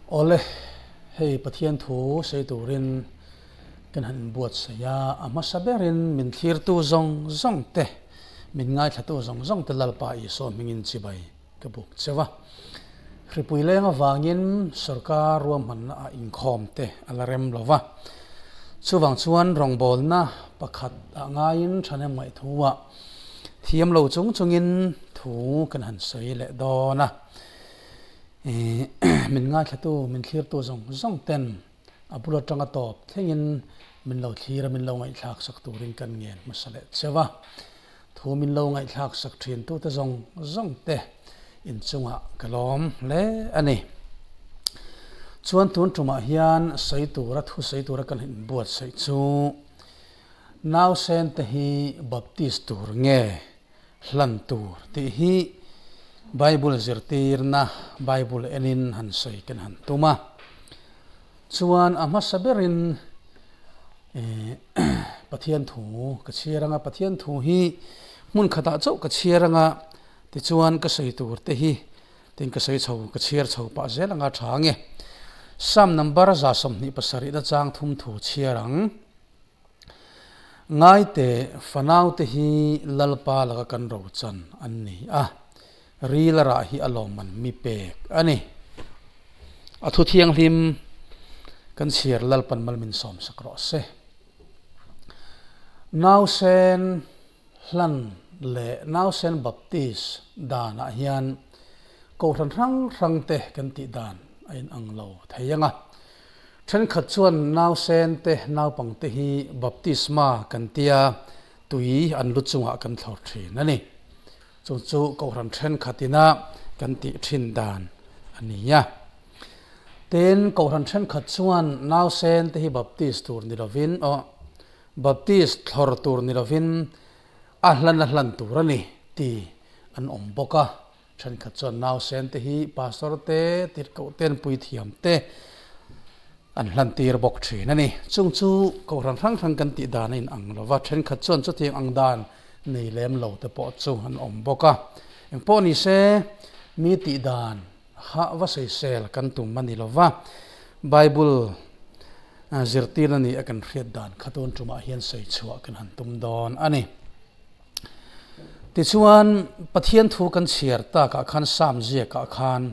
Awle, hei Pathian thu sawi turin kan han inbuatsaih a, a hmasa berin min thlirtu zawng zawng te, min ngaithlatu zawng zawng te Lalpa Isua hmingin chibai ka buk cheu a. Hripui leng avangin sorkar ruahmanna ah inkhawm te a la rem lo va, chuvang chuan rawngbawlna pakhat ah ngaiin thahnem ngaihthu ah thiam lo chung chungin thu kan han sawi leh dawn a. Min ngaithlatu, min thlirtu zawng zawng ten a bul atanga tawp thlengin min lo thlir a, min lo ngaihthlak sak turin kan ngen hmasa leh cheu a. Thu min lo ngaihthlak sak thin tute zawng zawng te inchungah ka lawm hle a ni. Chuan tun tumah hian sawi tura thu sawi tura kan inbuatsaih chu Nausen te hi Baptist tur nge hlan tur tih hi Bible zirtirna Bible enin han sawi kan han tum a. Chuan a hmasa berin Pathian thu ka chhiar anga Pathian thu hi hmun khatah chauh ka chhiar anga tichuan ka sawi tur te hi tin ka sawi chho ka chhiar chho pah zel anga tha nge. Psalm number 27 na chang thum thu chhiar ang. Ngaite fanaute hi Lalpa laka kan rochan an ni a, ril a rah hi a lawmman mi pek a ni. A thu thianghlim kan chhiar Lalpan mal min sawmsak rawh se. Nausen hlan leh Nausen Baptist danah hian Kohhran hrang hrangte kan tih dan a inang lo thei ang a. Thenkhat chuan nausen te naupang te hi baptisma kan tia tui an lu chungah kan thlawr thin a ni. Chu chu Kohhran thenkhat ina kan tih thin dan a ni a. Tin, Kohhran thenkhat chuan nausen te hi baptist tur ni lovin aw baptist thlawr tur ni lovin a hlan a hlan tur a ni ti an awm bawk a. Thenkhat chuan nausen te hi pastor te, tirhkoh ten puithiam te an hlantir bawk thin a ni. Chung chu kohhran hrang hrang kan tih dan a inang lo va, thenkhat chuan chutiang ang dan nei lem lo te pawh chu an awm bawk a. Engpawh ni se, mi tih dan ha va sawisel kan tum a ni lo va, Bible zirtirna ni a kan hriat dan kha tun tumah hian sawi chhuah kan han tum dawn a ni. Tichuan, Pathian thu kan chhiar takah khan Psalm ziakah khan,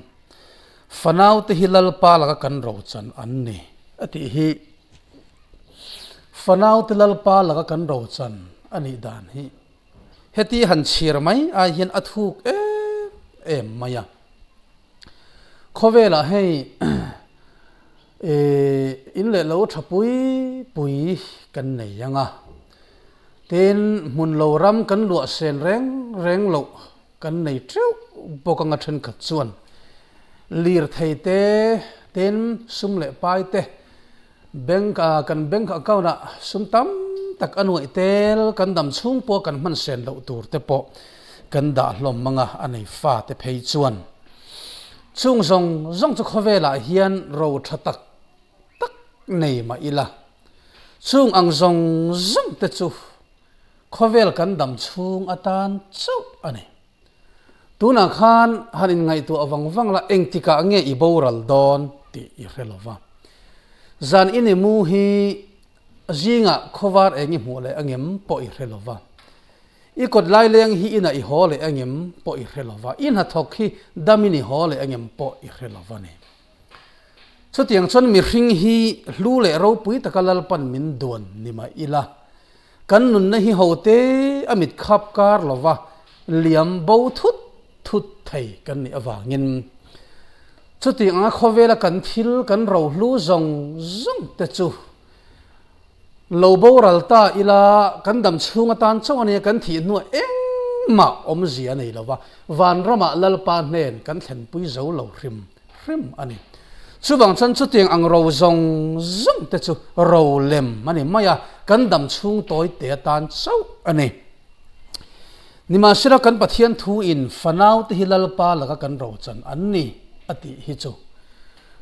Fanaute hi Lalpa laka kan rochan an ni, a tih hi. Fanaute Lalpa laka kan rochan a nih dan hi heti han chhiar mai ai hian a thuk em em mai a. Khawvelah hei in leh lo tha pui pui kan nei ang a. Tin, hmun lo ram kan luah sen reng reng loh kan nei teuh bawk anga thenkhat chuan lirthei te, tin sum leh pai te, bank ah kan bank account ah sum tam tak a nuaih tel kan dam chhung pawh kan hman sen loh tur te pawh kan dah hlawm anga a nei fa te phei chuan chung zawng zawng chu khawvelah hian ro tha tak tak nei mah ila. Chung ang zawng zawng te chu khawvel kan dam chhung atan chauh a ni. Tunah khan han inngaihtuah vang vang la engtikah nge i boral dawn tih i hre lo va. Zan i ni mu hi zingah khawvar eng i hmuh leh angem pawh i hre lo va. I kawt laileng hi inah i haw leh angem pawh i hre lo va. I hnathawk hi damin i haw leh angem pawh i hre lo va ni. Chutiang chuan mihring hi hlu leh ropui taka Lalpan min duan ni mah ila, kan nunna hi hote a mit khap kar lova liam bo thut thut thei kan nih avangin chutiang anga khawvela kan thil kan rohlu zawng zawng te chu Lo boral ta ila kan dam chhung atan chauh a nia kan thih hnuah engmah awmzia a nei lo va, vanramah Lalpa hnen kan thlenpui zo lo hrim hrim a ni. Chuvang chuan chutiang ang ro zawng zawng te chu ro lem a ni mai a, kan dam chhung tawi te atan chauh a ni. Nimahsela kan Pathian thu in fanau te hi Lalpa laka kan rochan an ni a tih hi chu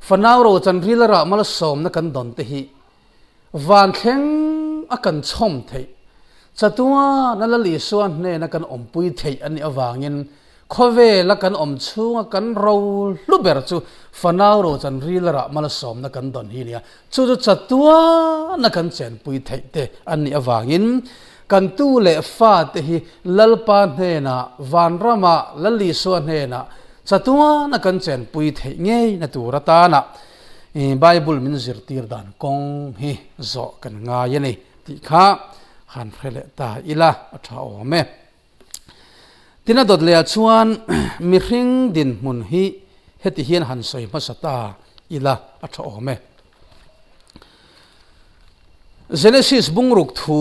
fanau rochan ril a rah malsawmna kan dawn te hi Van thleng a kan chhawm theih, chatuan a Lal Isua hnena kan awmpui theih a nih avangin Khawvela kan awm chhunga kan ro hlu ber chu fanau rochan rilarah malsawmna kan dawn hi a ni a. Chu chu chatuana kan chenpui theih te an nih avangin kan tu leh fate hi Lalpa hnenah, vanramah, Lal Isua hnenah chatuana kan chenpui theih ngeina tur atana Bible min zirtir dan kawng hi zawh kan ngai a ni tih kha han hre leh ta ila a tha awm e. Tin a dawt lehah chuan mihring dinhmun hi heti hian han sawi hmasa ta ila a tha awm e. Genesis bungruk thu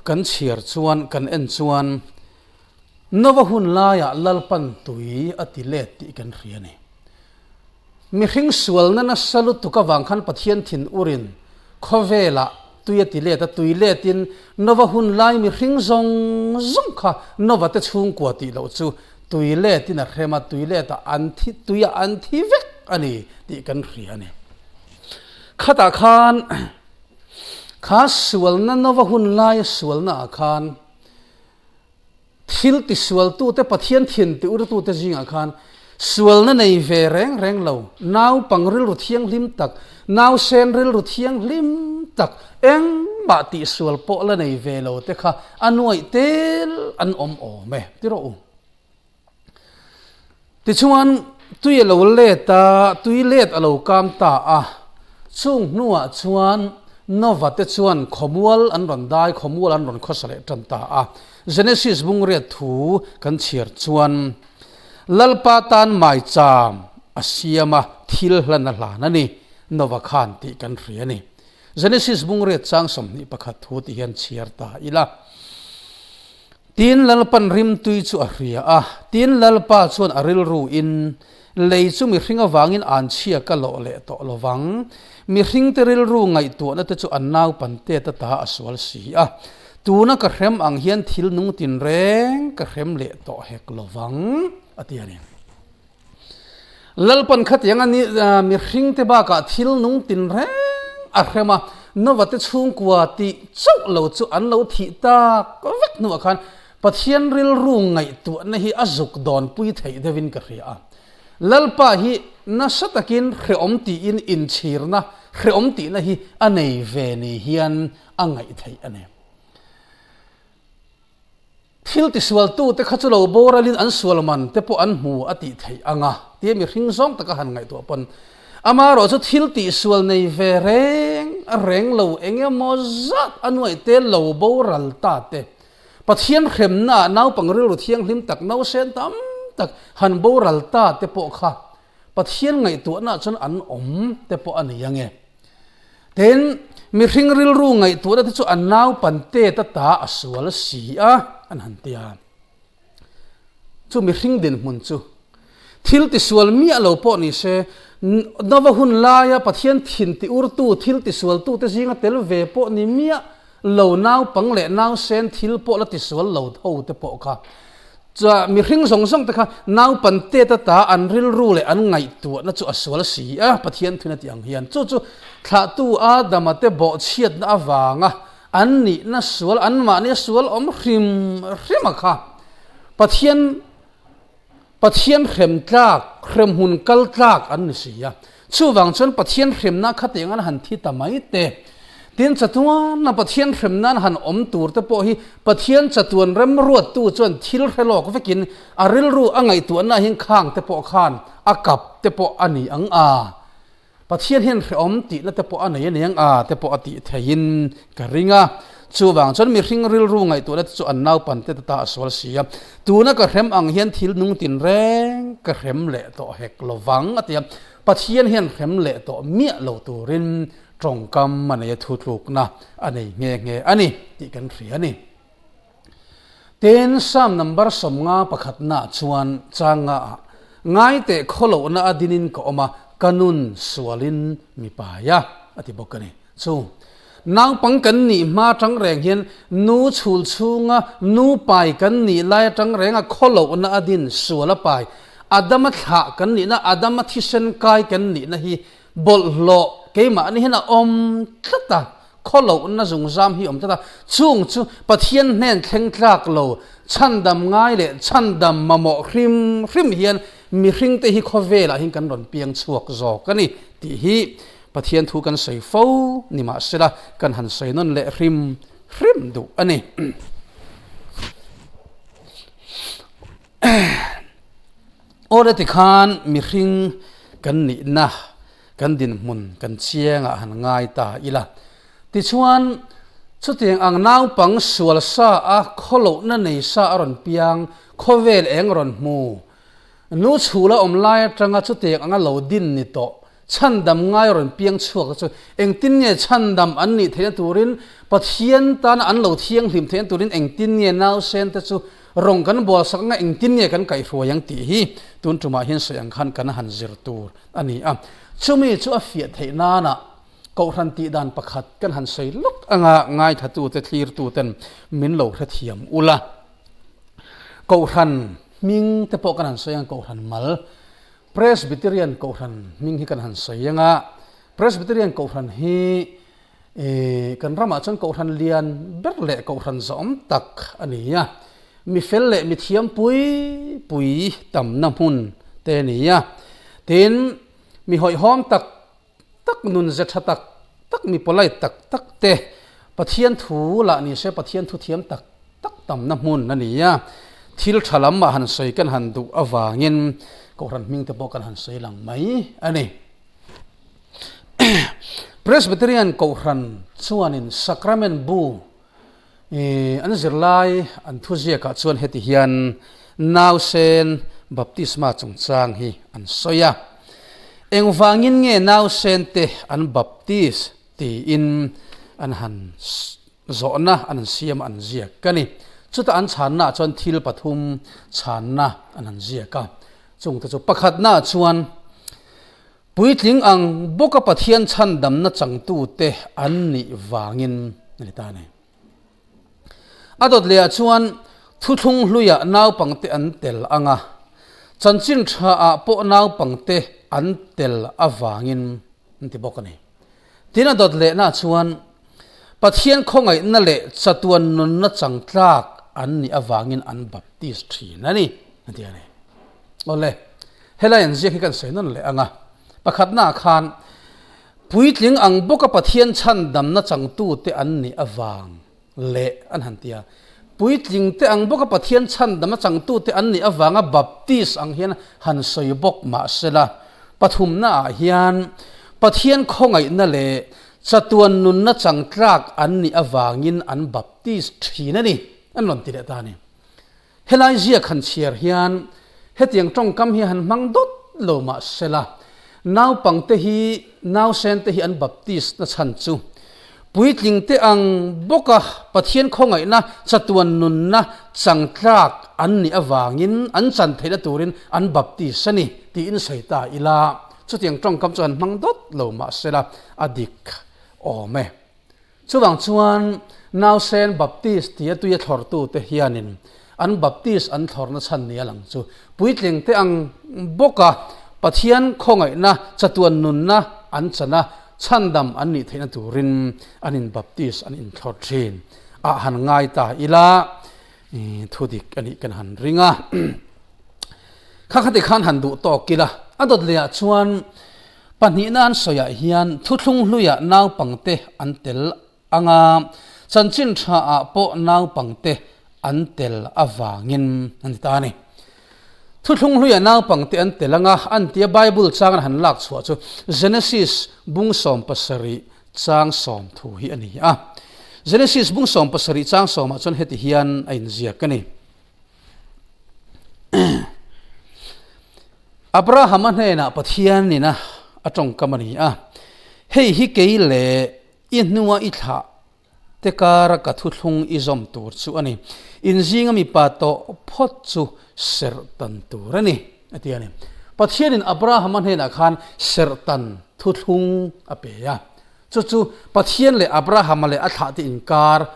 kan chhiar chuan kan en chuan Nova hun laiah Lalpan tui a ti let tih kan hria a ni. Mihring sualna nasa lutuk avang khan Pathian thin urin khawvelah tui a ti let a, tui letin Nova hun lai mihring zawng zawng kha Nova te chhungkua tih loh chu tui letin a hrem a, tui letah an thi, tuiah an thi vek a ni tih kan hria a ni. Khatah khan kha sualna Nova hun laia sualna ah khan Thil tisualtute, Pathian thin tiurtute zingah khan sualna nei ve reng reng lo, naupang rilru thianghlim tak, nausen rilru thianghlim tak, engmah tihsual pawh la nei ve lo te kha a nuaih tel an awm awm e, ti rawh u. Tichuan, tui a lo let a, tui let a lo kam ta a. Chung hnuah chuan Nova te chuan khawmual an rawn dai, khawmual an rawn khawsa leh tan ta a. Genesis bungriat thu kan chhiar chuan, Lalpa tan maicham a siam a, thil hlan a hlan a ni, Nova khan tih kan hria a ni. Genesis bungriat chang 21 thu ti hian chhiar ta ila. Tin Lalpan rimtui chu a hria a, tin Lalpa chuan a rilruin, Lei chu mihring avangin an chhia ka lawh leh tawh lo vang. Mihringte rilru ngaihtuahna te chu an naupan tet ata a sual si a. Tuna ka hrem ang hian thil nung tinreng ka hrem leh tawh hek lo vang, a ti a ni. Lalpan khatiang a ni, mihringte bakah thil nung tinreng a hrem a, Nova te chhungkua tih chauh lo chu an lo thih tak vek hnuah khan Pathian rilru ngaihtuahna hi a zuk dawnpui theih deuhin ka hria a. Lalpa hi nasa takin hrehawm tiin inchhirna, hrehawm tihna hi a nei ve ni hian a ngaih theih a ni. Thil tisualtute kha chu lo boralin an sual man te pawh an hmu a tih theih ang a, tia mihring zawng taka han ngaihtuah pawn amaherawh chu thil tihsual nei ve reng reng lo eng emaw zat a nuaih te lo boral ta te, Pathian hremnaah naupang rilru thianghlim tak nausen tam tak han boral ta te pawh kha Pathian ngaihtuahnaah chuan an awm te pawh a nei ang e. Tin, mihring rilru ngaihtuahna te chu a naupan tet ata a sual si a, an han ti a. Chu mihring dinhmun chu thil tisual miah lo pawh ni se, Nova hun laia Pathian thin tiurtu thil tisualtute zinga tel ve pawh ni miah lo naupang leh nausen thil pawh la tisual lo ho te pawh kha Chua mihring zawng zawng te kha naupan tet ata an rilru leh an ngaihtuahna chu a sual si a, Pathian thun a tih ang hian. Chu chu thlahtu Adama te bawhchhiatna avanga an nihna sual, anmahnia sual awm hrim hrim a kha Pathian Pathian hrem tlak, hremhmun kal tlak an ni si a. Chuvang chuan Pathian hremna kha tiang an han thi ta mai te. Tin, chatuana Pathian hremna an han awm tur te pawh hi Pathian chatuan remruattu chuan thil hre lawk vekin a rilru a ngaihtuahna hian khang te pawh khan a kap te pawh a ni ang a. Pathian hian hrehawm tihna te pawh a nei a ni ang a te pawh a tih theihin ka ring a. Chuvang chuan mihring rilru ngaihtuahna te chu an naupante te ta a sual si a. Tuna ka hrem ang hian thil nung tinreng ka hrem leh tawh hek lo vang a ti a. Pathian hian hrem leh tawh miah lo turin tawngkam a nei a, thutlukna a nei nghe nghe a ni tih kan hria a ni. Tin, Psalm number 50 pakhatnaah chuan chang ngaah, Ngaiteh khawlohna a dinin ka awm a, ka nun sualin mi pai a, a ti bawk a ni. Chu naupang kan nih hma atang reng hian nu chhul chhunga nu pai kan nih lai atang renga khawlohna a din sual a pai, Adama thlah kan nihna, Adama thisen kai kan nihna hi bawlhhlawh keimahni hian a awm tlat a, khawlohna zungzam hi a awm tlat a, chung chu Pathian hnen thleng tlak lo, Chhandam ngai leh chhandam mamawh hrim hrim hian mihringte hi khawvelah hian kan rawn piang chhuak zawk a ni tih hi Pathian thu kan sawi fo nimahsela kan han sawi nawn leh hrim hrim duh a ni. Awle tikhan mihring kan nihna kan dinhmun kan chiangah han ngai ta ila. Tichuan, chutiang ang naupang sual sa a khawlohna nei sa a rawn piang, khawvel eng rawn hmu, nu chhula awm lai atanga chutiang anga lo din ni tawh, chhandam ngai rawn piang chhuak te chu engtin nge chhandam an nih theihna turin, Pathian tana an lo thianghlim theihna turin engtin nge nausen te chu rawng kan bualsak anga engtin nge kan kaihhruai ang tih hi tun tumah hian sawi ang khan kan han zir tur a ni a. Chumi chu a fiah theih nana Kohhran tih dan pakhat kan han sawi lawk anga ngaithlatute thlirtuten min lo hrethiam ula. Kohhran hming te pawh kan han sawi ang Kohhran mal Presbyterian Kohhran hming hi kan han sawi anga Presbyterian Kohhran hi kan ramah chuan Kohhran lian ber leh Kohhran zawm tak a ni a. Mi fel leh mi thiam pui pui tamna hmun te a ni a. Tin, mi hawihhawm tak tak nun ze tha tak tak mi polite tak tak te Pathian thu lah ni se Pathian thu thiam tak tak tamna hmun a ni a, thil tha lam ah han sawi kan han duh avangin Kohhran hming te pawh kan han sawi lang mai a ni. Presbyterian Kohhran chuanin Sacrament bu An zirlai an thuziakah chuan heti hian nausen baptisma chungchang hi an sawi a, Engvangin nge nausen te an baptis tiin an han zawhna an han siam a an ziak a ni. Chutah an chhannaah chuan thil pathum chhanna an han ziak a, chungte chu pakhatnaah chuan Puitling ang bawka Pathian chhandamna changtute an nih vangin a ni ta a ni. A dawt lehah chuan thuthlung hluiah naupangte an tel ang a, chanchin thaah pawh naupangte an tel avangin an ti bawk a ni. Tin a dawt lehna chuan Pathian khawngaihna leh chatuan nunna changtlak an nih avangin an baptis thin a ni, a ti a ni. Awle, helai an ziak hi kan sawi nawn leh ang a. Pakhatnaah khan puitling ang bawka Pathian chhandamna changtute an nih avang leh an han ti a. Puitlingte ang bawka Pathian chhandamna changtute an nih avanga baptis ang hian han sawi bawk mah sela, pathumnaah hian Pathian khawngaihna leh chatuan nunna changtlak an nih avangin an baptis thin a ni, an rawn ti leh ta a ni. Helai ziak han chhiar hian hetiang tawngkam hi han hmang dawt lo mah sela, naupangte hi nausente hi an baptist na chhan chu puitlingte ang bawka Pathian khawngaihna chatuan nunna changtlak an nih avangin an chan theihna turin an baptist a ni tiin sawi ta ila, chutiang tawngkam chu han hmang dawt lo mah sela a dik awm e. Chuvang chuan Nausen Baptist tia tuia thlawrtute hianin an Baptist an thlawrna chhan ni a lang chu puitlingte ang bawka Pathian khawngaihna chatuan nunna an chan a, chhandam an nih theihna turin an in Baptist an inthlawr thin a han ngai ta ila thudik a nih kan han ring a. Kha khati khan han duh tawk ila a dawt lehah chuan Pahnihna an sawiah hian thuthlung hluiah naupangte an tel ang a, chanchin thaah pawh naupangte an tel avangin a ni ta a ni. Thuthlung hluiah naupangte an tel ang a, an tia Bible chang an han lak chhuah chu Genesis bung 17 chang sawm thu hi a ni a. Genesis bung 17 chang sawmah chuan heti hian a inziak a ni. Abrahama hnenah Pathian ina a tawngkam a ni a, Hei hi kei leh i hnua i thlah te kara ka thuthlung i zawm tur chu a ni, in zinga mipa tawh phawt chu serhtan tur a ni, a ti a ni. Pathianin Abrahama hnenah khan serhtan thuthlung a pe a, chu chu Pathian leh Abrahama leh a thlahte inkar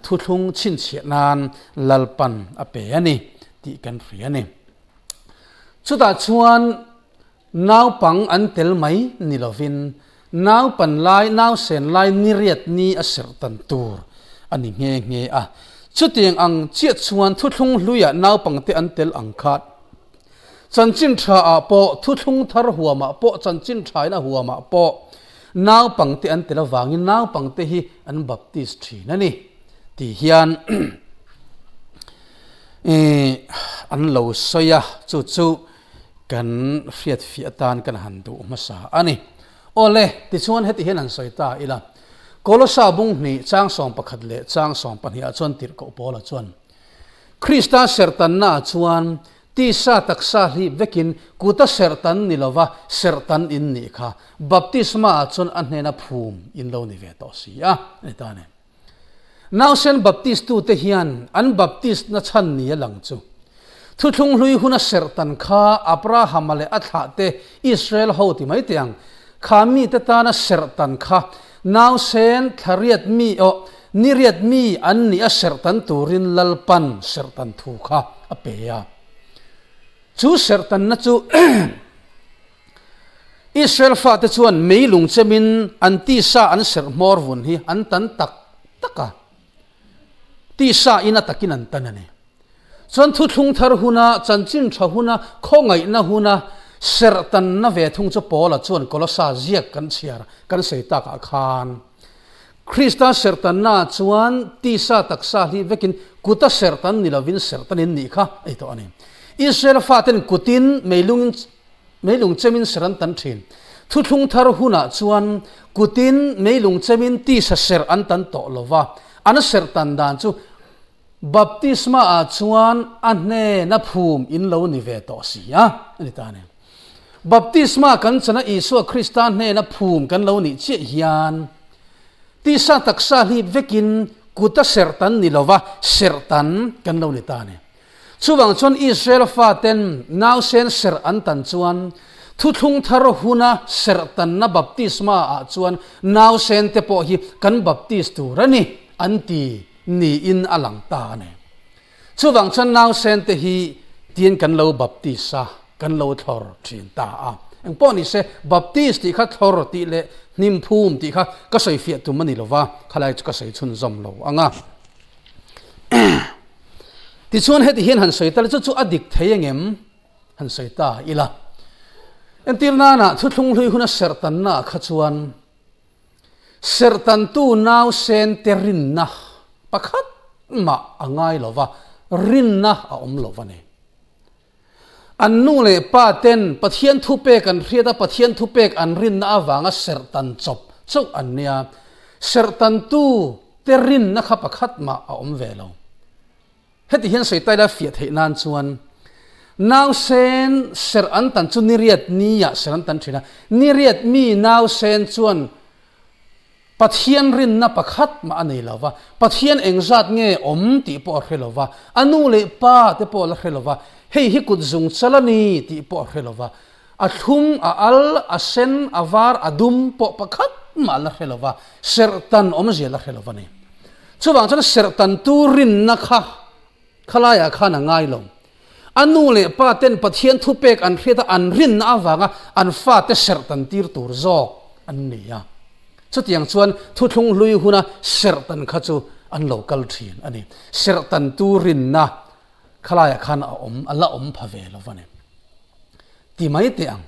thuthlung chhinchhiah nan Lalpan a pe a ni tih kan hria a ni. Chutah chuan naupang an tel mai ni lovin naupan lai, nausen lai niriat ni a serh tan tur a ni nghe nghe a. Chutiang ang chiah chuan thuthlung hluiah naupangte an tel ang khat. Chanchin tha ah pawh, thuthlung thar huamah pawh, chanchin thain a huamah pawh naupangte an tel avangin naupangte hi an baptist thin a ni tih hian an lo sawi a, chu chu kan hriatfiah atan kan han duh hmasa a ni. Awle, tichuan heti hian han sawi ta ila, Kolosa bung hnih chang 11 leh chang 12 ah chuan tirhkoh Paula chuan, Krista serhtannaah chuan tisa taksa hlip vekin kuta serhtan ni lova serhtan in nih kha baptisma ah chuan a hnena phum in lo ni ve tawh si a, a ni ta a ni. Nausen Baptist tute hian an Baptist na chhan ni a lang chu. Thuthlung hlui huna serhtan kha Abrahama leh a thlahte Israel ho ti mai teh ang. Kha mite tana serhtan kha nausen thlariat mi aw niriat mi an nih a serhtan turin Lalpan serhtan thu kha a pe a. Chu serhtanna chu Israel fate chuan meilung chemin an tisa an serh hmawr vun hi an tan tak tak a, tisa in a takin an tan a ni. Chuan thuthlung thar huna, chanchin tha huna, khawngaihna huna serh tanna ve thung chu Paula chuan Kolosa ziak kan chhiar kan sawi takah khan Krista serh tanna chuan tisa taksa hlih vekin kuta serh tan ni lovin serh tanin nih kha a ni tawh a ni. Israel faten kutin meilungin Meilung chemin ser an tan thin. Thuthlung thar hunah chuan kutin meilung chemin tisa ser an tan tawh lo va, an ser tan dan chu baptisma ah chuan a hnena phum in lo ni ve tawh si a, a ni ta a ni. Baptisma kan chana Isua Krista hnena phum kan lo nih chiah hian tisa taksa hlip vekin kuta ser tan ni lo va, ser tan kan lo ni ta a ni. Chuvang chuan Israel faten nausen serh an tan chuan thuthlung thar huna serh tanna baptisma ah chuan nausen te pawh hi kan baptist tur a ni an ti niin a lang ta a ni. Chuvang chuan nausen te hi tiin kan lo baptist a, kan lo thlawr thin ta a. Engpawh ni se, baptist tih kha thlawr tih leh hnim phum tih kha ka sawifiah tum a ni lova, khalai chu ka sawi chhunzawm lo ang a. Tichuan heti hian han sawi ta la, chu chu a dik thei engem? Han sawi ta ila. Entir nana thuthlung hlui huna serhtanna ah kha chuan serhtantu nausen te rinna pakhat mah a ngai lo va, rinna a awm lo va ni. An nu leh pa ten Pathian thupek an hriat a, Pathian thupek an rinna avanga serhtan chawp chauh an nia. Serhtantu te rinna kha pakhat mah a awm ve lo. Heti hian sawi taila fiah theih nan chuan nausen serh an tan chu niriat niah serh an tan thin a, niriat mi nausen chuan Pathian rinna pakhat mah a nei lo va, Pathian engzat nge awm tih pawh a hre lo va, a nu leh pa te pawh a la hre lo va, hei hi kut zung chal a ni tih pawh a hre lo va, a thlum, a al, a sen, a var, a dum pawh pakhat mah a la hre lo va, serhtan awmzia la hre lo va ni. Chuvang chuan serhtantu rinna kha Khalaiah khan a ngai lo. A nu leh pa ten Pathian thupek an hriat a, an rinna avanga an fate serh tan tir tur zawk an ni a. Chutiang chuan thuthlung hlui huna serh tan kha chu an lo kal thin a ni. Serh tan tu rinna khalaiah khan a awm, a la awm pha ve lo va ni. Ti mai teh ang.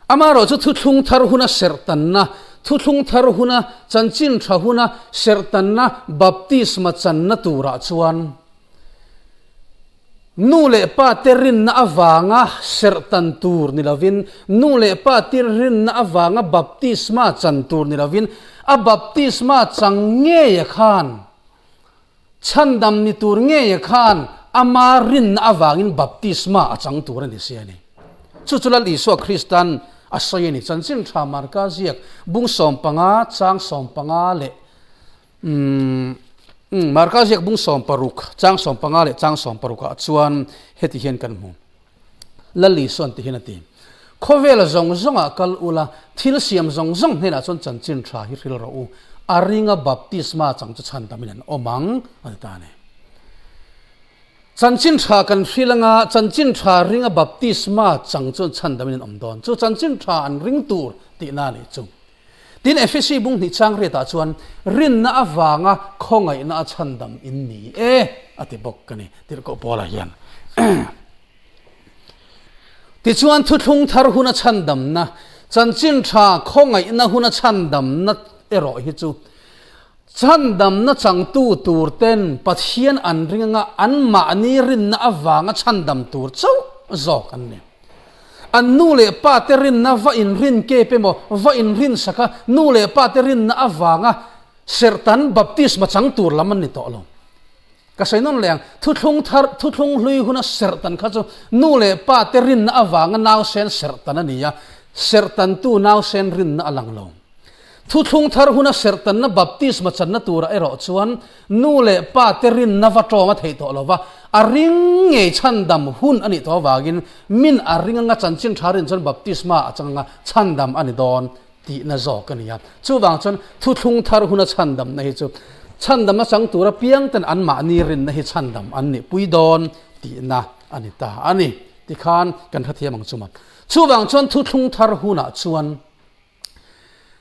Amaherawh chu thuthlung thar huna serh tanna, thuthlung thar huna chanchin tha huna serh tanna baptisma channa turah chuan nu leh pa te rinna avanga serh tan tur ni lovin, nu leh pa te rinna avanga baptisma chan tur ni lovin, a baptisma chang ngeia khan Chhandam ni tur ngeia khan ama rinna avangin baptisma a chang tur a ni si a ni. Chu chu Lal Isua Kristan a sawi a ni. Chanchin tha Marka ziak bung 15 chang 15 leh umm Marka ziak bung 16 chang 15 leh chang 16 ah chuan heti hian kan hmu. Lal Isuan ti hian a ti, Khawvela zawng zawngah kal ula, thil siam zawng zawng hnenah chuan chanchin tha hi hril rawh u, a ringa baptisma chang chu chhandamin an awm ang, a ti ta a ni. Chanchin tha kan hril anga chanchin tha ringa baptisma chang chuan chhandamin an awm dawn. Chu chanchin tha an ring tur tihna a nih chu. Tin, Efesi bung hnih chang riatah chuan, Rinna avanga khawngaihna a chhandam in ni e, a ti bawk a ni, Tirhkoh Paula hian. Tichuan, thuthlung thar huna chhandamna, chanchin tha khawngaihna huna chhandamna erawh hi chu chhandamna changtu tur ten Pathian an ring anga anmahni rinna avanga chhandam tur chauh zawk an ni. An nu leh pa te rinna va inrin kep emaw, va inrin sak a, nu leh pa te rinna avanga serhtan baptisma chang tur lam an ni tawh lo. Ka sawi nawn leh ang, thuthlung thar, thuthlung hlui huna serhtan kha chu nu leh pa te rinna avanga nausen serhtan a ni a, serhtantu nausen rinna a lang lo. Thuthlung thar huna serhtanna baptisma channa turah erawh chuan nu leh pa te rinna va tawng a theih tawh lo va, a ring ngei chhandam hun a nih tawh avangin min a ring anga chanchin tha rin chuan baptisma a chang anga chhandam a ni dawn tihna zawk a ni a. Chuvang chuan thuthlung thar huna chhandamna hi chu chhandamna chang tura piang ten anmahni rinna hi chhandam an nih pui dawn tihna a ni ta a ni. Tikhan kan hrethiam ang chu maw. Chuvang chuan thuthlung thar hunah chuan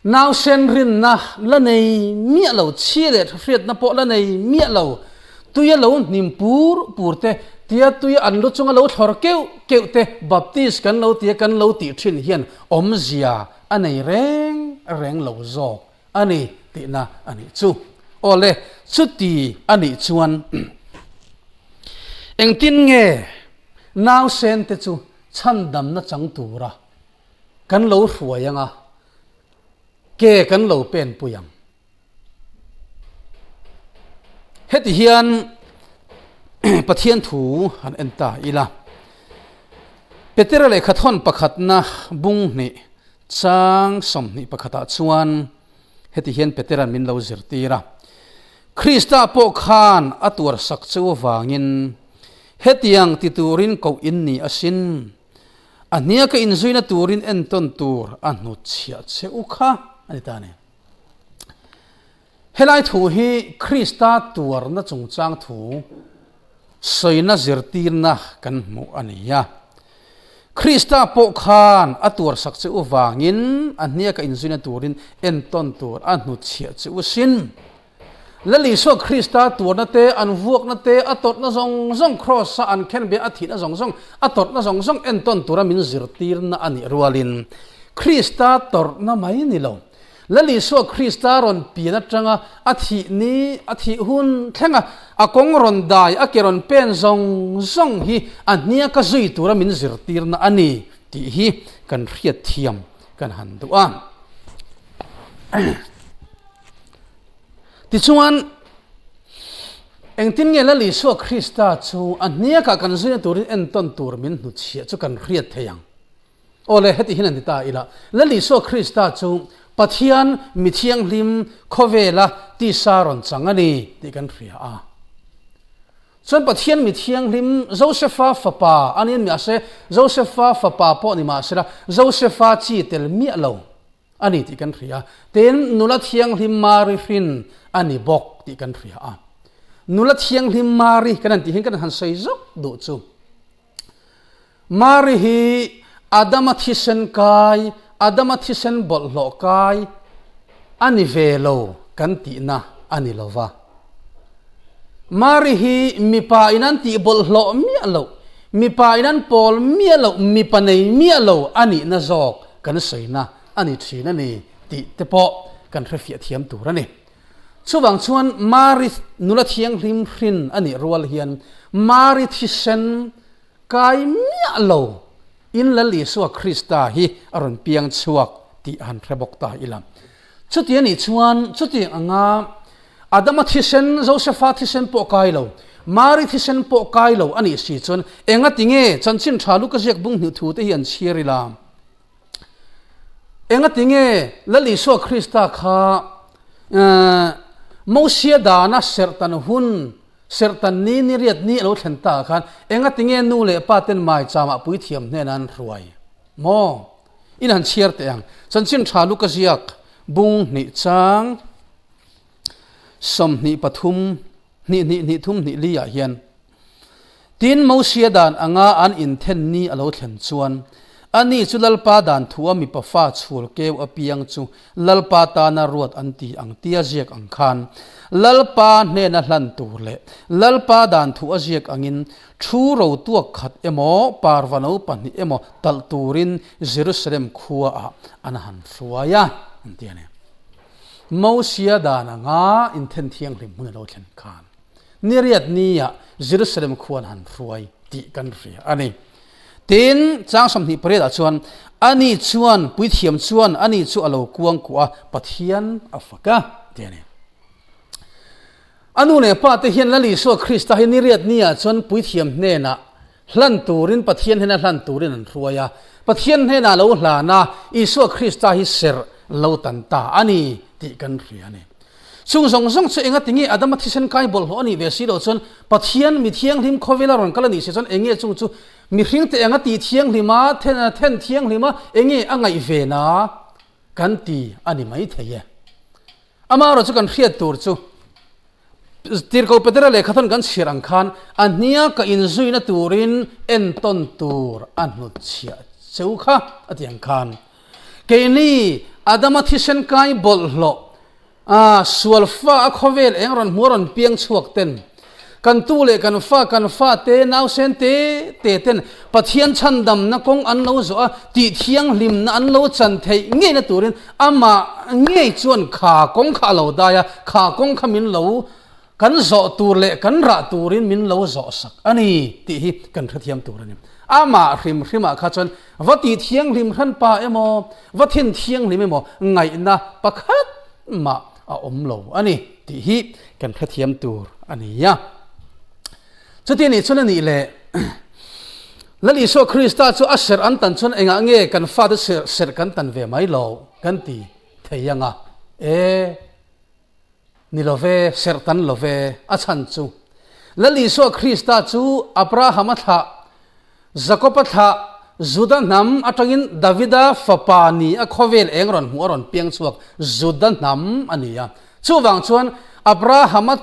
Nausen rinna la nei miah lo, chhia leh hriatna pawh la nei miah lo, tuia lo hnim pur pur te, tia tuia an lu chunga lo thlawr keuh keuh te Baptist kan lo tia kan lo tih thin hian awmzia a nei reng reng lo zawk a ni tihna a nih chu. Awle, chuti a nih chuan engtin nge nausen te chu chhandamna chang tura Kan lo hruai ang a, ke kan lo pen pui ang. Heti hian Pathian thu han en ta ila. Petera lehkha thawn pakhatna bung hnih chang 20 pakhatah chuan heti hian Petera'n min lo zirtir a, Krista pawh khan a tuarsak chu avangin hetiang ti turin koh in ni asin. A hnia ka inzuina turin entawn tur a hnutchhiah che u kha a ni ta a ni. Helai thu hi Krista tuarna chungchang thu sawina zirtirna kan hmuh a ni a. Krista pawh khan a tuarsak che u vangin a hnia ka inzuina turin entawn tur a hnutchhiah che u sin. Lal Isua Krista tuarna te, an vuakna te, a tawrhna zawng zawng, Kraws-a an khenbeh a thihna zawng zawng, a tawrhna zawng zawng entawn tura min zirtirna a nih rualin, Krista tawrhna mai ni lo, Lal Isua Krista rawn pian atanga a thih ni, a thih hun thlenga a kawng rawn dai, a ke rawn pen zawng zawng hi a hnia ka zui tura min zirtirna a ni tih hi kan hriatthiam kan han duh a. Tichuan, engtin nge Lal Isua Krista chu a hniakah kan zuina turin entawn tur min hnutchhiah chu kan hriat thei ang? Aw le, heti hian an ti ta ila, Lal Isua Krista chu Pathian mi thianghlim khawvela tisa rawn chang a ni tih kan hria a. Chuan Pathian mi thianghlim Josefa fapa a ni mahse, Josefa fapa pawh ni mahsela Josefa chi tel miah lo. A ni tih kan hria. Tin, nula thianghlim Mari hrin a ni bawk tih kan hria a. Nula thianghlim Mari kan han tih hian kan han sawi zawk duh chu. Mari hi Adama thisen kai, Adama thisen bawlhhlawh kai a ni ve lo kan tihna a ni lo va. Mari hi mipa in an tih bawlhhlawh miah loh, mipa in an pawl miah loh, mipa nei miah lo a nihna zawk kan sawina a ni thin a ni tih te pawh kan hrefiah thiam tur a ni. Chuvang chuan Mari nula thianghlim hrin a nih rual hian Mari thisen Kai miah lo in Lal Isua Krista hi a rawn piang chhuak tih a han hre bawk ta ila. Chuti a nih chuan chutiang anga Adama thisen, Josefa thisen pawh kai lo, Mari thisen pawh kai lo a nih si chuan engati nge chanchin tha Luka ziak bung hnih thu te hi an chhiar ila? Engati nge Lal Isua Krista kha Mosia dana serhtan hun Serhtan ni ni riat ni a lo thlen ta ah khan engati nge nu leh pa ten maicham ah puithiam hnenah an hruai maw? In han chhiar teh ang. Chanchin tha Luka ziak bung hnih chang 23 hnih hnih hnih thum hnih li ah hian Tin Mosia dan anga an inthen ni a lo thlen chuan. Ani chu Lalpa dan thua mipa fa chhul keu apiang chu Lalpa tana ruat an ti ang tia ziak ang khan Lalpa hnena hlan tur leh Lalpa dan thu a ziak angin thu ro tuak khat emaw parvano pahnih emaw talh turin Jerusalem khuaah an han hruai a, an ti a ni. Mosia dan anga inthen thianghlim hun a lo thlen khan niriat niah Jerusalem khua an han hruai tih kan hria a ni. Tin, chang 28 ah chuan, Ani chuan, puithiam chuan ani chu a lo kuangkuah a, Pathian a fak a, ti a ni. A nu leh pa te hian Lal Isua Krista hi niriat niah chuan puithiam hnenah hlan turin, Pathian hnena hlan turin an hruai a. Pathian hnenah lo hlan a, Isua Krista hi serh lo tan ta a ni tih kan hria a ni. Chung zawng zawng chu enga tinge Adama thisen kai bawlhhlawh a nih ve si loh chuan Pathian mi thianghlim khawvela rawn kal a nih si chuan enge chung chu mihring te enga tih thianghlim a, then thianghlim a, enge a ngaih ve na kan ti a ni mai thei e. Amaherawh chu kan hriat tur chu Tirhkoh Petera lehkha thawn kan chhiar ang khan a hnia ka inzuina turin entawn tur a hnutchhiah cheu kha a ti ang khan Keini Adama thisen kai bawlhhlawh a sual fa a khawvel eng rawn hmu a rawn piang chhuak ten kan tu leh kan fa kan fa te nausen te te ten Pathian chhandamna kawng an lo zawh a tih thianghlimna an lo chan theih ngeina turin amah ngei chuan kha kawng kha a lo dai a kha kawng kha min lo Kan zawh tur leh kan rah turin min lo zawh sak a ni tih hi kan hrethiam tur a ni. Amah hrim hrimah kha chuan va tih thianghlim hranpa emaw, va thin thianghlim emaw ngaihna pakhat mah a awm lo a ni tih hi kan hrethiam tur a ni a. Chuti nih chuan a nih leh Lal Isua Krista chu a serh an tan chuan engah nge kan fate serh kan tan ve mai lo kan ti thei ang a? E. Ni lo ve, serh tan lo ve, a chhan chu Lal Isua Krista chu Abrahama thlah, Jakoba thlah, Juda hnam atangin Davida fapa ni a khawvel eng rawn hmuh a rawn piang chhuak Juda hnam a ni a. Chuvang chuan Abrahama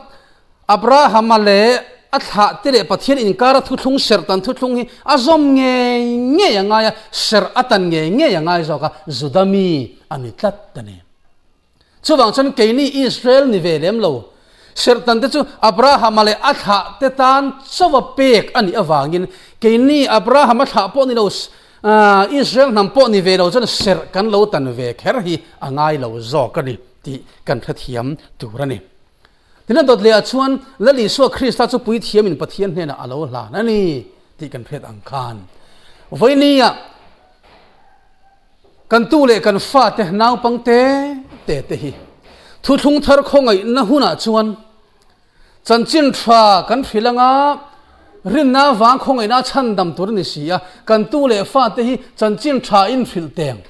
Abrahama leh a thlah te leh Pathian inkara thuthlung serh tan thuthlung hi a zawm ngei ngei a ngai a, serh a tan ngei ngei a ngai zawk a, Juda mi a ni tlat a ni. Chuvang chuan keini Israel ni ve lem lo, serhtan te chu Abrahama leh a thlah te tan chauha pek a nih avangin keini Abrahama thlah pawh ni lo, Israel hnam pawh ni ve lo chuan serh kan lo tan ve kher hi a ngai lo zawk a ni tih kan hrethiam tur a ni. Tin a dawt lehah chuan Lal Isua Krista chu puithiamin Pathian hnenah a lo hlan a ni tih kan hriat ang khan vawinia Kan tu leh kan fate naupang te te te hi thuthlung thar khawngaihna hunah chuan chanchin tha kan hrilh anga rinna vang khawngaihna chhandam tur a ni si a, kan tu leh fate hi chanchin tha in hrilh teng.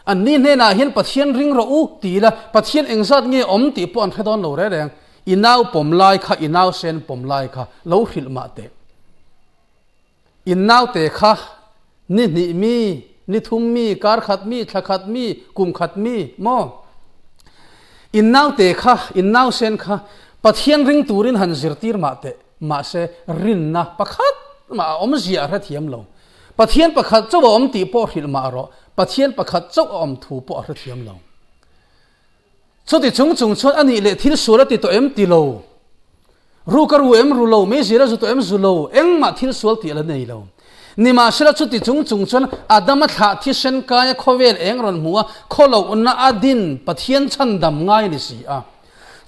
An ni hnenah hian Pathian ring rawh u ti ila Pathian engzat nge awm tih pawh an hre dawn lo reng reng. I nau pawm lai kha i nau sen pawm lai kha lo hrilh mah teh. In naute kha ni hnih mi, ni thum mi, kar khat mi, thla khat mi, kum khat mi maw? In naute kha, in nausen kha Pathian ring turin han zirtir mah teh, mahse rinna pakhat mah a awm ziah a hrethiam lo. Pathian pakhat chauh a awm tih pawh hrilh mah rawh, Pathian pakhat chauh a awm thu pawh a hrethiam lo. Chuti chung chung chuan a nih leh thil sual a ti tawh em ti lo. Ru ka ru em ru lo, meizir a zu tawh em zu lo, engmah thil sual tih a la nei lo. Nimahsela chuti chung chung chuan Adama thlah thisen kaia khawvel eng rawn hmu a, khawlohna a din Pathian chhandam ngai a ni si a.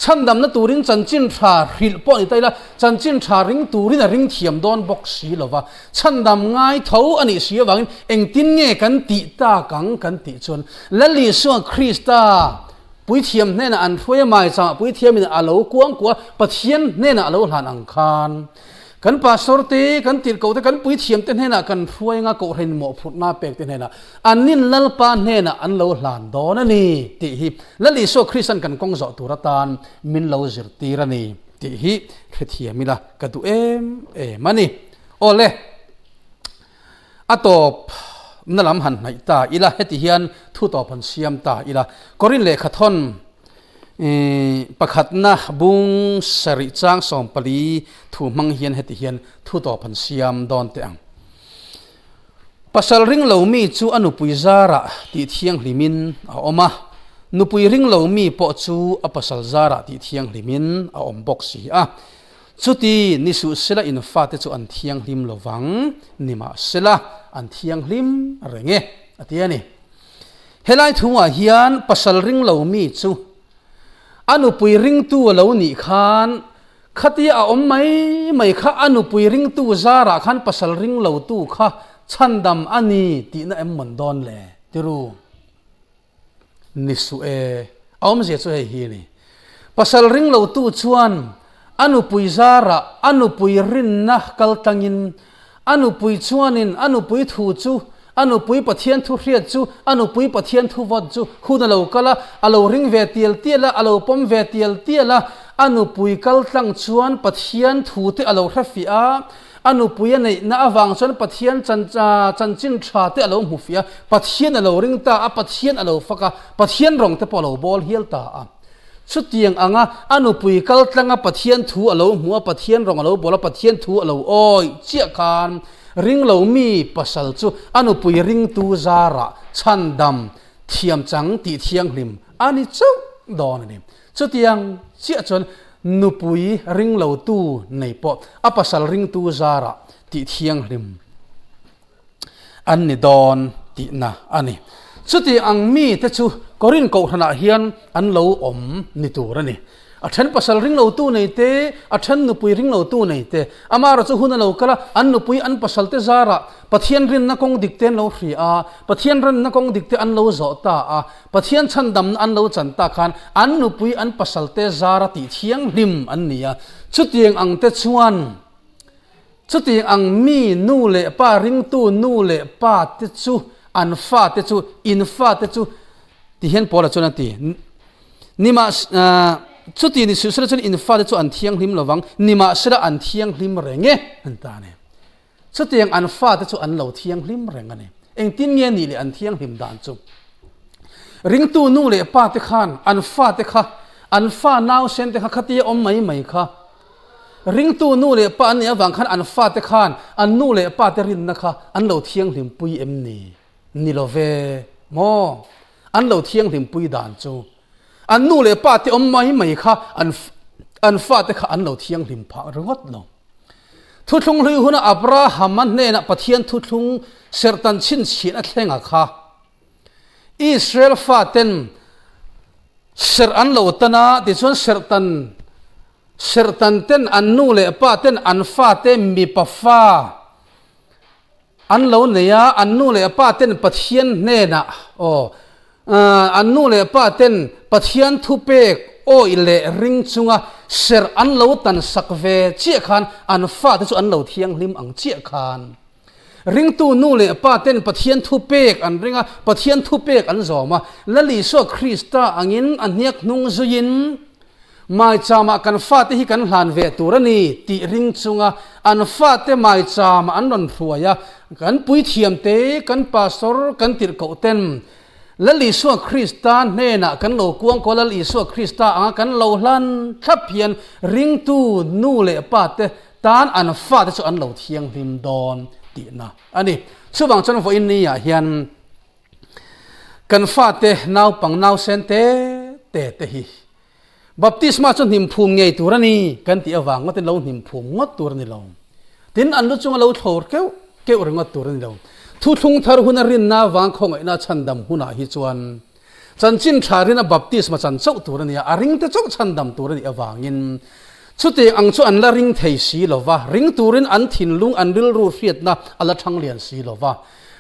Chhandamna turin chanchin tha hrilh pawh a ni ta ila, chanchin tha ring turin a ring thiam dawn bawk si lo va. Chhandam ngai tho a nih si avangin engtin nge kan tih tak ang kan tih chuan Lal Isua Krista puithiam hnenah an hruai a, maichangah puithiamin a lo kuangkuah a, Pathian hnenah a lo hlan ang khan kan pastor te, kan tirhkoh te, kan puithiam te hnenah kan hruai anga kohhran mawhphurhna pek te hnenah an nin Lalpa hnenah an lo hlan dawn a ni tih hi Lal Isua Krista'n kan kawng zawh tur atan min lo zirtir a ni tih hi hrethiam ila ka duh em em a ni. Awle, a tawp na lam han hnaih ta ila, heti hian thu tawp han siam ta ila. Korin lehkha thawn pakhatna bung sarih chang 14 thu hmang hian heti hian thu tawp han siam dawn teh ang. Pasal ring lo mi chu a nupui zarah tih thianghlimin a awm a, nupui ring lo mi pawh chu a pasal zarah tih thianghlimin a awm bawk si a. Chuti ni suh sela in fate chu an thianghlim lo vang, nimahsela an thianghlim reng e, a ti a ni. Helai thungah hian pasal ring lo mi chu a nupui ringtu a lo nih khan Khatia a awm mai mai kha a nupui ringtu zarah khan pasal ring lotu kha chhandam a ni tihna em mawn dawn le? Tiru ni suh e. A awmzia chu hei hi a ni. Pasal ring lotu chuan a nupui zarah a nupui rinna kal tlangin A nupui chuanin a nupui thu chu, a nupui Pathian thu hriat chu, a nupui Pathian thu vawt chu hun a lo kal a, a lo ring ve tial tial a, a lo pawm ve tial tial a, a nupui kal tlang chuan Pathian thu te a lo hre fiah a, a nupui a neihna avang chuan Pathian chanchin tha te a lo hmu fiah a, Pathian a lo ring ta a, Pathian a lo fak a, Pathian rawng te pawh a lo bawl hial ta a. Chutiang anga a nupui kal tlanga Pathian thu a lo hmu a, Pathian rawng a lo bawl a, Pathian thu a lo awih chiah khan ringlo mi pasal chu a nupui ringtu zarah chhandam thiam chang tih thianghlim a ni chauh dawn a ni. Chutiang chiah chuan nupui ringlotu nei pawh a pasal ringtu zarah tih thianghlim an ni dawn tihna a ni. Chuti ang mite chu Korin kohhranah hian an lo awm ni tur a ni. A then pasal ring lotu nei te, a then nupui ring lotu nei te, amaherawh chu hun a lo kal a, an nupui an pasal te zarah Pathian rinna kawng dik te an lo hria a, Pathian rinna kawng dik te an lo zawh ta a, Pathian chhandamna an lo chan ta khan an nupui an pasal te zara tih thianghlim an ni a. Chutiang ang te chuan Chutiang ang mi nu leh pa ringtu nu leh pa te chu an fa te chu in fa te chu ti hian Paula chuan a ti. Nimah chuti ni suh sela chuan in fa te chu an thianghlim lovang, nimahsela an thianghlim reng e an ta a ni. Chutiang an fa te chu an lo thianghlim reng a ni. Engtin nge nih leh an thianghlim dan chu? Ringtu nu leh pa te khan an fa te kha an fa nausen te kha khatia awm mai mai kha Ringtu nu leh pa an nih avang khan an fate khan an nu leh pate rinna kha an lo thianghlimpui em ni? Ni lo ve maw? An lo thianghlimpui dan chu an nu leh pate awm mai mai kha an an fate kha an lo thianghlim phah ringawt lo. Thuthlung hlui huna Abrahama hnenah Pathian thuthlung serhtan chhinchhiah a thlenga kha Israel faten serh an lo tan a, tichuan serhtan serhtan ten an nu leh pa ten an fate mipa fa an lo nei a, an nu leh pa ten Pathian hnenah aw an nu leh pa ten Pathian thupek awih leh ring chunga serh an lo tan sak ve chiah khan an fate chu an lo thianghlim ang chiah khan. Ringtu nu leh pa ten Pathian thupek an ring a, Pathian thupek an zawm a. Lal Isua Krista angin a hniak hnung zuiin, Maichama kan fate hi kan hlan ve tur a ni tih ring chunga an fate maichama an rawn hruai a, kan puithiamte, kan pastor, kan tirhkoh ten Lal Isua Krista hnenah kan lo kuang kaw Lal Isua Krista anga kan lo hlan thlap hian ringtu nu leh pa te Tan an fate chu an lo thianghlim dawn tihna a ni. Chuvang chuan vawiin ni ah hian kan fate naupang nausen te te te hi baptisma chu hnim phum ngei tur a ni kan tih avang ngawtin lo hnim phum ngawt tur a ni lo. Tin, an lu chunga lo thlawr keuh keuh ringawt tur a ni lo. Thuthlung thar huna rinna avang khawngaihna chhandam hunah hi chuan Chanchin tha rina baptisma chan chauh tur a nia, a ringte chauh chhandam tur a nih avangin chutiang ang chu an la ring thei si lo va, ring turin an thinlung, an rilru hriatna a la thang lian si lo va.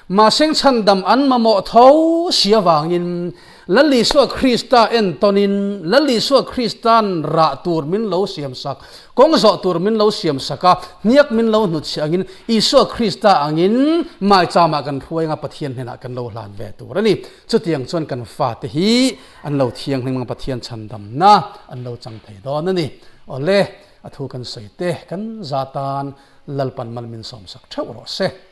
Mahseng chhandam an mamawh tho si avangin Lal Isua Krista entawnin Lal Isua Krista'n rah tur min lo siamsak, kawng zawh tur min lo siamsak a, hniak min lo hnutchhiah angin Isua Krista angin maichama kan hruai anga Pathian hnenah kan lo hlan ve tur a ni. Chutiang chuan kan fate hi an lo thianghlim ang Pathian chhandamna an lo chang thei dawn a ni. Awle, a thu kan sawi te kan za tan Lalpan mal min sawmsak theuh rawh se.